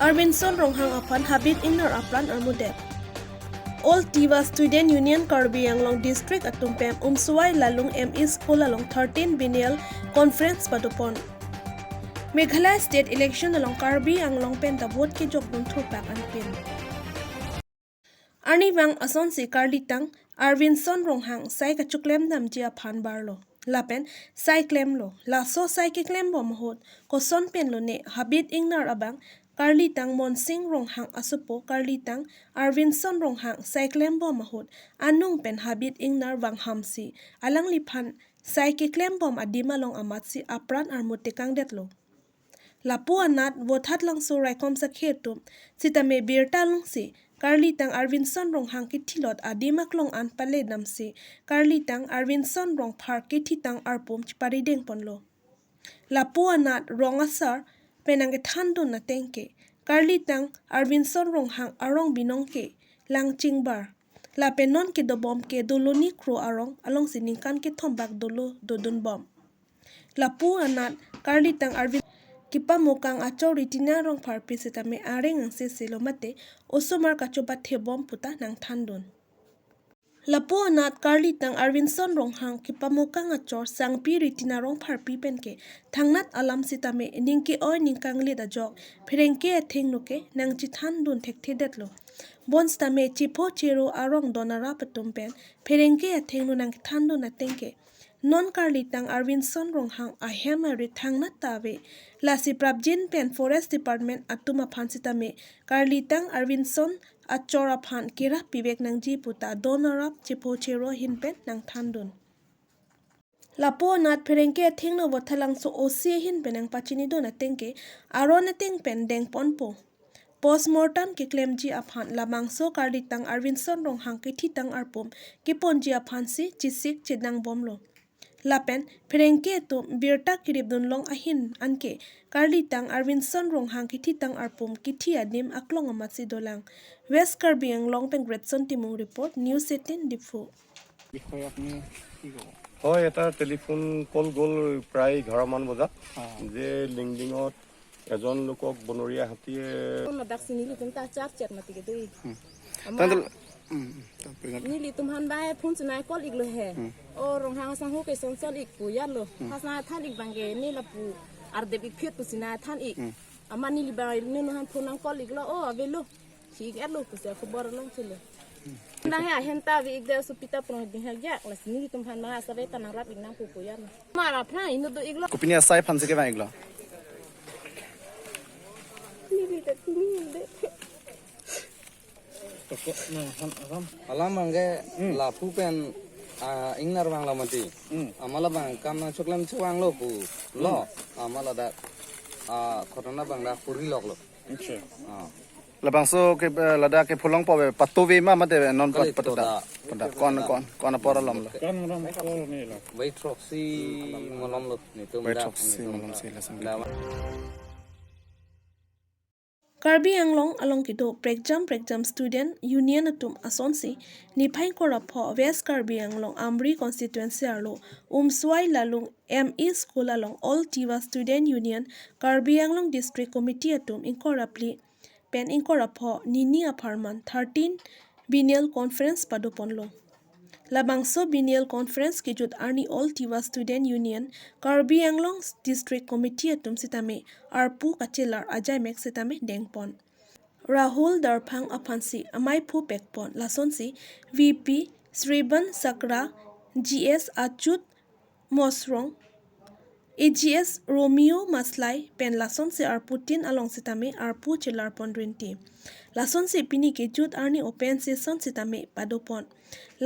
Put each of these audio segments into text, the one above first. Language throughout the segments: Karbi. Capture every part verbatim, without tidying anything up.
Arvinson Ronghang aphan habit ingnar apran armudet. All Tiwa Student Union Karbi Anglong District atum pen Umswai Lalung M E School along thirteen Biennial Conference padopon. Meghalaya State Election along Karbi Anglong pen ta vote kejokdun thurpak anpin. Arnivang asonsi karlitang Arvinson Ronghang sai kachoklem damji aphan barlo. Lapen sai klemlo. Laso sai keklembom ahut koson penlo ne habit ingnar abang karlitang Monsing Ronghang asopo karlitang Arvinson Ronghang sai klembom ahut anung pen habit ingnar vanghamsi alangliphan sai keklembom adim along amatsi apran armut tekangdetlo. Lapu anat Vothatlangso raikom sakhi atum sitame birta longsi karlitang Arvinson Ronghang kithilot adim aklong an pale damsi karlitang Arvinson Rongphar kithitang arpum chiparidengponlo. Lapu anat rong asar pen nangkethandun ateng ke karlitang Arvinson Ronghang arong binong ke Langchingbar. Lapen non kedobom ke Doloni Kro arong alongsi ningkan kethombak dolo dodunbom. Lapu anat karlitang Arvin kipamokang achor Ritina Rongpharpi sitame areng angse selo mate osomar kachoba thebom puta nangthandun. Lapu anat karlitang Arvinson Ronghang kipamokang achor sangpi Ritina Rongpharpi penke thangnat alam sitame ningke-oi ningkanglit ajok pherengke athengno ke nangchethandun thekthedetlo. Bonsitame chepho chero arong donarap atum pen pherengke athengno nangthandun ateng ke non karlitang Arvinson Ronghang ahem arit thangnat ta ave. Lasi prapjin pen Forest Department atum aphan sitame karlitang Arvinson achor aphan kerap pivek nangji puta donarap chepho chero ahin pen nangthandun. Lapu anat pherengke athengno Vothatlangso O C ahin pen nangpachinidun ateng ke aron ateng pen dengponpo. Postmortem keklemji aphan labangso karlitang Arvinson Ronghang kithitang arpum keponji aphansi chisik chedangbomlo. Lapen pherengke atum birta kiripdunlong ahin anke karlitang Arvinson Ronghang kithitang arpum kithi adim aklong amatsi dolang. West Karbi Anglong pen Gretson Timung report, News eighteen Diphu. বিষয়ে আপুনি কি ক'ব? হয়, এটা telephone call গ'ল প্ৰায় এঘাৰ মান বজাত, অ। যে লিংডিঙত এজন লোকক বনৰীয়া হাতীয়ে কোন dak sini litum ta char chat mati ke dei. Hmm. Ama Tanggal, hmm, hmm, tapi kan. Nelitum aphan bai phone chenai call iklo he. Hmm. O Ronghang asangho ke son sol ik pu yarlo. Hmm. Hasna than ik bangke ne lapu ardep ik phiet pu chenai than ik. Hmm. Ama neli bai nunu aphan phone nang call iklo, o avelo. Chik-etlo pusi akhobor along chelo. Nang he ahem ta ave ik de, so pita prong ding ha jak, lasi nelitum aphan ma asave ta nangrap ik nang pupu ya na. Mara phrang inut do iklo. Kopine asai aphansi kevang iklo? Neli ta tini de. Toko nang han aram. Alam bangke, hmm, lapu pen, ah, ingnar vanglo mati. Hmm. Ama labang kam nangchoklem chevanglo pulo. Hmm. Ama ladak, ah, khotona bang dak puri loklo. Acha. Ah. Labangso ke, eh, ladak ke pholong po be patuve ma mate non pat Kali patuda. Toda. Patuda. Kon, kon, kon apor alom lo. Kan ram kol ni lo. Bai throksi malom lo nitum Bai da, throksi nitum malom da. Si lason Da. Karbi Anglong along kedo prekjam prekjam student union atum asonsi niphai ingkoi ra pho West Karbi Anglong Amri constituency arlo Umswai Lalung M E School along All Tiwa Student Union Karbi Anglong District Committee atum ingkoi ra phli pen ingkoi ra pho nini apharman thirteen Biennial Conference padoponlo. Labangso Biennial Conference kejut arni All Tiwa Student Union Karbi Anglong District Committee atum sitame arpu kachelar ajaimek sitame dengpon. Rahul Darphang aphansi amei phu pekpon lasonsi V P Sriban Sakra, G S Achut Mosrong, A G S Romeo Maslai pen lasonsi arpu tin along sitame arpu chelarpon rinti. Lasonsi pini kejut arni open session sitame padopon.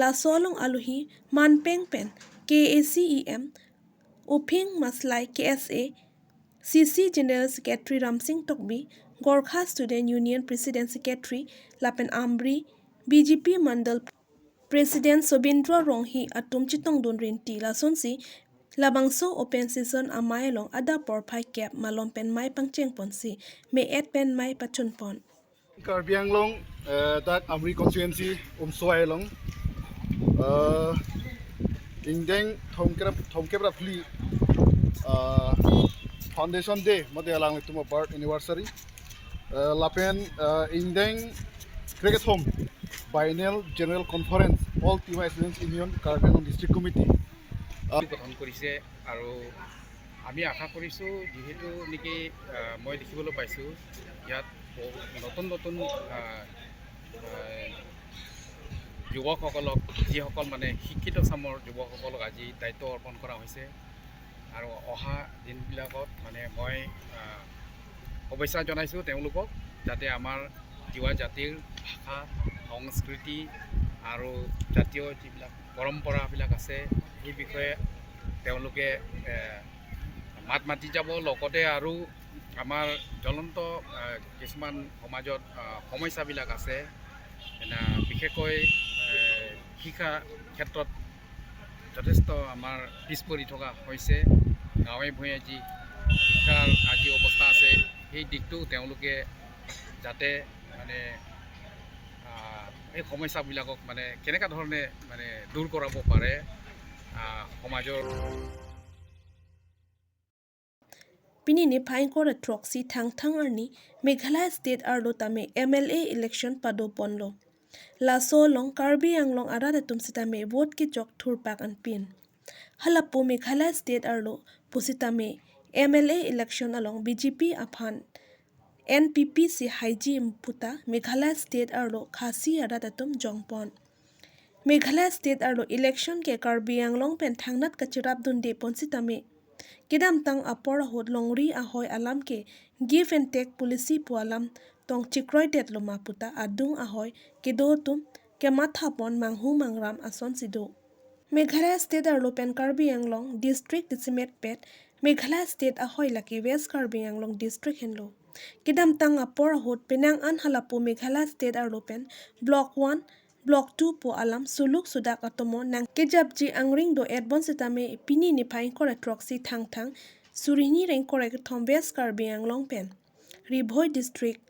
Laso along alohi manpeng pen K A C E M Uphing Maslai, K S A C C General Secretary Ramsing Tokbi, Gorkha Student Union President Secretary lapen Amri B J P Mandal President Sobindra Ronghi atum chetongdun rinti lasonsi labangso open session amei along adap porphai kep malom pen mei pangchengponsi me-et pen mei pachunpon. Karbi Anglong, eh, dak Amri constituency Umswai along, eh, ingdeng thomkep ra, thomkep ra phli, eh, Foundation Day mate alanglitum birth anniversary. Ah, lapen, ah, ingdeng krekethom Biennial General Conference All Tiwa Students Union Karbi Anglong District Committee, আহ, গঠন কৰিছে। আৰু আমি আশা কৰিছোঁ, যিহেতু নেকি, আহ, মই দেখিবলৈ পাইছোঁ, ইয়াত বহু নতুন নতুন, আহ, আহ, যুৱকসকলক, যিসকল মানে শিক্ষিত চামৰ যুৱকসকলক আজি দায়িত্ব অৰ্পণ কৰা হৈছে। আৰু অহা দিনবিলাকত মানে মই, আহ, শুভেচ্ছা জনাইছোঁ তেওঁলোকক, যাতে আমাৰ তিৱা জাতিৰ ভাষা, সংস্কৃতি আৰু জাতীয় যিবিলাক পৰম্পৰাবিলাক আছে, সেই বিষয়ে তেওঁলোকে, এ, মাত মাতি যাব। লগতে আৰু আমাৰ জ্বলন্ত, এ, কিছুমান সমাজত, আ, সমস্যাবিলাক আছে, এনে বিশেষকৈ, এ, শিক্ষা ক্ষেত্ৰত যথেষ্ট আমাৰ পিছ পৰি থকা হৈছে। গাঁৱে ভূঞে যি শিক্ষাৰ আজি অৱস্থা আছে, সেই দিশটো তেওঁলোকে যাতে মানে, আ, এই সমস্যাবিলাকক মানে কেনেকুৱা ধৰণে মানে দূৰ কৰাব পাৰে, আ, সমাজৰ Pini niphai ingkoi ra throksi Thangthang arni Meghalaya State arlo tame M L A election pado ponlo. Laso along Karbi Anglong arat atum sitame vote kejok thurpak anpin. Halapu Meghalaya State arlo pusitame M L A election along B J P aphan N P P si haiji puta Meghalaya State arlo Khasi arat atum jongpon. Meghalaya State arlo election ke Karbi Anglong pen thangnat kachirap dunde pon sitame kedamtang apor ahut longri ahoi alam ke give and take policy pu alam tong chikroidetlo ma puta adung ahoi kedo atum kematha pon manghu mangram asonsi do. Meghalaya State arlo pen Karbi Anglong district isimetpet Meghalaya State ahoi lake West Karbi Anglong district henlo. Kedamtang apor ahut penang an halapu Meghalaya State arlo pen Block one, Block two pu alam suluk sudak atomo nangkejapji angring do-et bonsitame pini niphai ingkoi ra throksi Thangthang, suri hini ra ingkoi ra kethom West Karbi Anglong pen Ri-Bhoi District,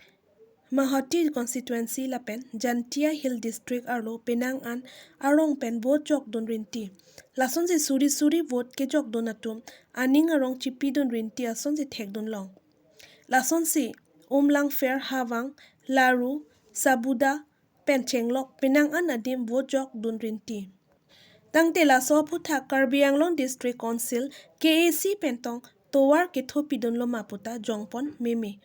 Mahati Constituency lapen Jaintia Hill District arlo penang an arong pen vote jokdun rinti. Lasonsi suri suri vote kejokdun atum aning arong chipidun rinti asonsi thekdunlong. Lasonsi Umlangpher, Hawang, Laru, Sabuda pen Chenglok penang an adim vote jokdun rinti. Tangte laso aphuthak Karbi Anglong District Council, K A C pen tong tovar kethopidunlo ma puta jongpon meme.